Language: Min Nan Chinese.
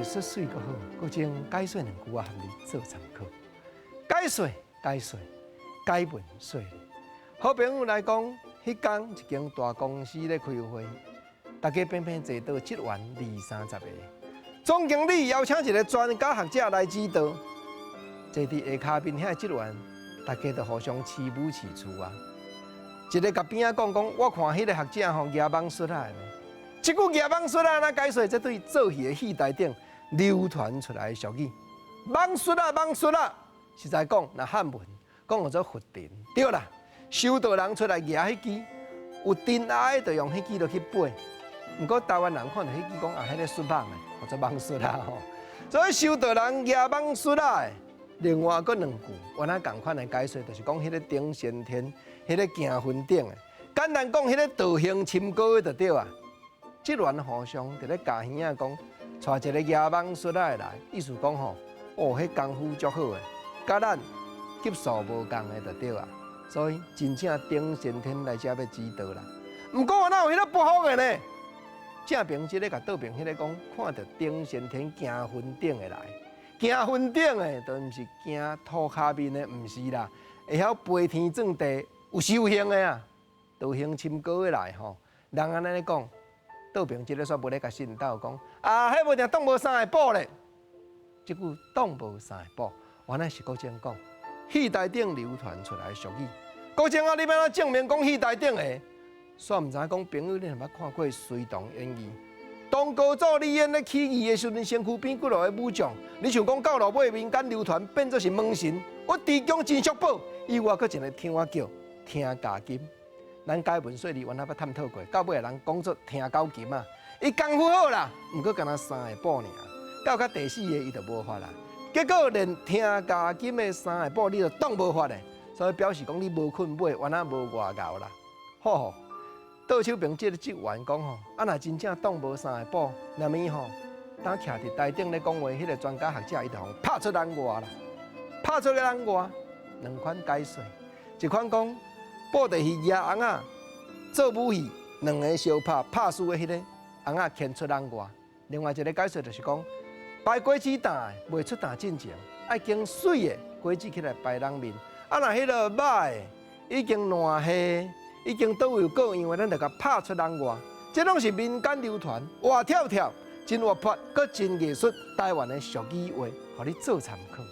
術媠閣好，閣將解說兩句仔，予你做參考。解說，解說，解文說理。好朋友來講，彼工一間大公司咧開會，大家平平坐到職員二三十个，總經理邀請一个專家學者來指導，坐佇下跤面遐職員，大家就互相試母試厝啊。一个共邊仔講講，我看彼个學者吼舉蠓術仔的。這句舉蠓術仔，怎解說？這對做戲的戲台頂流傳出來的俗語。蠓術仔，蠓術仔，實在講，若漢文講叫做佛陣，對啦。修道人出來舉彼支，有陣愛就用彼支落去飛。毋過台灣人看著彼支講啊，彼个術蠓的，叫做蠓術仔吼。所以修道人舉蠓術仔的，另外閣兩句，原來仝款的解說，就是講彼个頂先天，彼个行雲頂的。簡單講，彼个道行深高的就對啊。職員互相佇咧共耳仔講，帶一个舉蠓術仔的來，意思講吼，哦，彼功夫足好的，佮咱級數無仝的就對啊。所以真正頂先天來遮欲指導啦。毋過我哪有彼个不服的呢？正爿這个共倒爿彼个講，看著頂先天行雲頂的來，行雲頂的，都毋是行塗跤面的，毋是啦，會曉飛天轉地，有修行的啊，道行深高的來吼。人按呢講，倒爿這个煞無咧共信鬥講，啊，彼無定擋無三下步咧。這句擋無三下步，原來是閣怎講？戲台頂流傳出來的俗語。閣怎啊，你欲按怎證明講戲台頂的？煞毋知影講朋友，你若捌看過《隋唐演義》？唐高祖李淵咧起義的時陣，身軀邊幾落个武將，你想講到落尾民間流傳變做是門神，我提供真俗寶，以外閣一个聽仔叫聽家金。咱解文說理原來捌探討過，到尾人講做聽狗琴啊，伊功夫好啦，毋過干焦三下步爾，到較第四个伊就無法啦。結果連聽家金的三下步你都擋無法咧，所以表示講你無困尾，原來無偌𠢕啦。好吼，倒手爿這个職員講吼，啊若真正擋無三下步，那麼吼，當徛佇台頂咧講話，彼个專家學者伊就予拍出人外啦，拍出人外，兩款解說，一款講布袋戲舉尪仔做武戲，兩个相拍拍輸的彼个尪仔牽出人外，另外一个解說就是講，排果子擔的袂出擔進前，愛經媠的果子起來排人面。啊，若彼个歹的已經爛下，已經佗位有各樣的，咱就共拍出人外。這攏是民間流傳，活跳跳，真活潑，閣真藝術，台灣的俗語話，予你做參考。